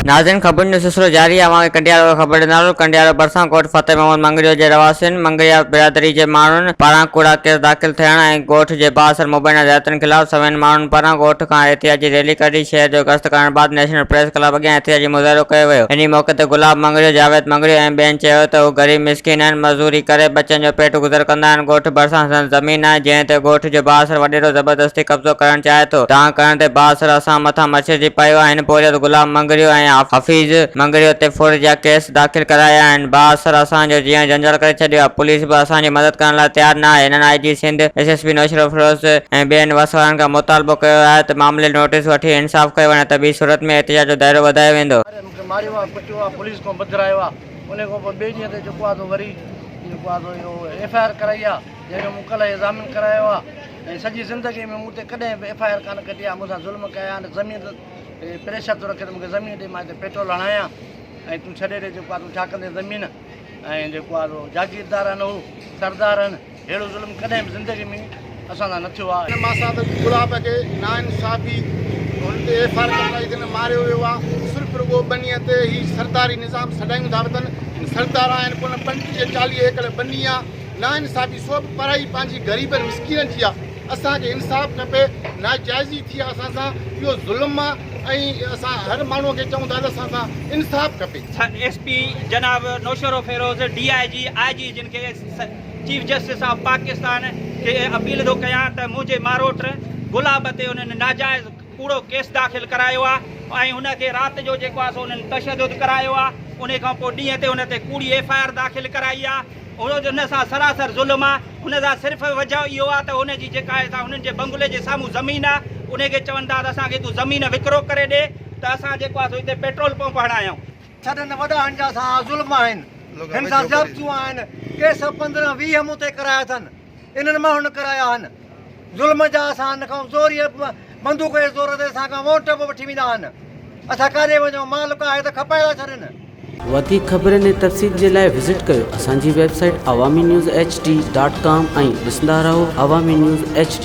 ناظرين خبرن جو سلسلو جاري آهي اوهان کي ڪنڊيارو کان خبر ڏينداسون ڪنڊيارو ڀرسان ڳوٺ فتح محمد مڱريو جي رهواسين مڱريا برادري جي ماڻهن پاران ڪوڙا ڪيس داخل ٿيڻ ۽ ڳوٺ جي بااثر مبينا زيادتين خلاف سوين ماڻهن پاران ڳوٺ کان احتجاجي ريلي ڪڍي شهر جو گشت ڪرڻ بعد نيشنل پريس ڪلب اڳيان احتجاجي مظاهرو ڪيو ويو انهي موقعي تي گلاب مڱريو جاويد مڱريو ۽ ٻين چيو ته هو غريب مسڪين آهن مزوري ڪري ٻچن جو پيٽ گذر ڪندا آهن ڳوٺ ڀرسان سندن زمين آهي جنهن تي ڳوٺ جو بااثر وڏيرو زبردستي قبضو ڪرڻ چاهي ٿو دانهن ڪرڻ تي بااثر اسان مٿان مڇرجي پيو آهي هن پورهيت گلاب مڱريو ۽ حفيظ مڱريو تي ڦر جا ڪيس داخل ڪرايا آهن، بااثر اسان جو جيئڻ جنجال ڪري ڇڏيو آهي، پوليس به اسان جي مدد ڪرڻ لاء تيار نه آهي، هنن I G Sindh, S S P Naushahro Feroze ۽ ٻين وس وارن کان مطالبو ڪيو آهي ته معاملي جو نوٽيس وٺي انصاف ڪيو وڃي ته ٻي صورت ۾ احتجاج جو دائرو وڌايو ويندو. مون کي ماريو آ ڪٽيو آ پوليس کان ٻڌرايو آ انهي کان پوء ٻئي ڏينهن تي جيڪو آ سو وري جيڪو آ سو اهو ايف I R ڪرائي آ جنهن جو مون ڪلهه ئي ضامن ڪرايو آ ۽ سڄي زندگي ۾ مون تي ڪڏهن به ايف I R ڪانه ڪٽي آ مون سان ظلم ڪيا آهن زمين تي پريشر ٿو رکي ته مون کي زمين ڏي مان هتي پيٽرول هڻايان ۽ تون ڇڏي ڏي جيڪو آ تون ڇا ڪندين زمين ۽ جيڪو آ سو جاگيردار آهن هو سردار آهن ههڙو ظلم ڪڏهن به زندگي ۾ اسان سان نه ٿيو آ. هن ماسات گلاب کي ناانصافي هن تي ايف I R ڪرائي اٿن ماريو ويو آ صرف رڳو ٻنيء تي هي سرداري نظام سڏايون ٿا وتن سردار آهن ڪونه 35 40 ايڪڙ ٻني آ ناانصافي سو به پرائي پنهنجي غريبن مسڪينن جي آ اسان کي انصاف کپي ناجائزي ٿي آ اسان سان اهو ظلم آ ۽ اسان هر ماڻهو کي چئون ٿا ته اسان سان انصاف کپي. ايس پي جناب نوشهروفيروز، ڊي I جي، آء جي جن کي چيف جسٽس آف پاڪستان کي اپيل ٿو ڪيان ته منهنجي ماروٽ گلاب تي انهن ناجائز ڪوڙو ڪيس داخل ڪرايو آ ۽ ان کي رات جو جيڪو آ سو انهن تشدد ڪرايو آ انهي کان پوء ڏينهن تي ان تي ڪوڙي ايف I R داخل ڪرائي آ ان سان سراسر ظلم آ ان سان صرف وجهه اهو آ ته ان جي جيڪا آهي سا انهن جي بنگلي جي سامهون زمين آ انهي کي چون ٿا ته اسان کي تون زمين وڪرو ڪري ڏي ته اسان جيڪو آ سو هتي پيٽرول پمپ هڻايون. ڇڏن وڏا هن جا سان ظلم آهن هن سان زيادتيون آهن ڪيس 15 20 مون تي ڪرايا اٿن انهن ماڻهن ڪرايا آهن ظلم جا اسان هن کان زوريء بندوق جي زور تي اسان کان ووٽ به وٺي ويندا آهن اسان ڪاڏي وڃون مال ڪاهي ته کپائي ٿا ڇڏين. وڌيڪ خبرن ۽ تفصيل جي لاء وزٽ ڪيو اسان جي website Awami news H D dot com ۽ ڏسندا رهو عوامي نيوز ايڇ ڊي.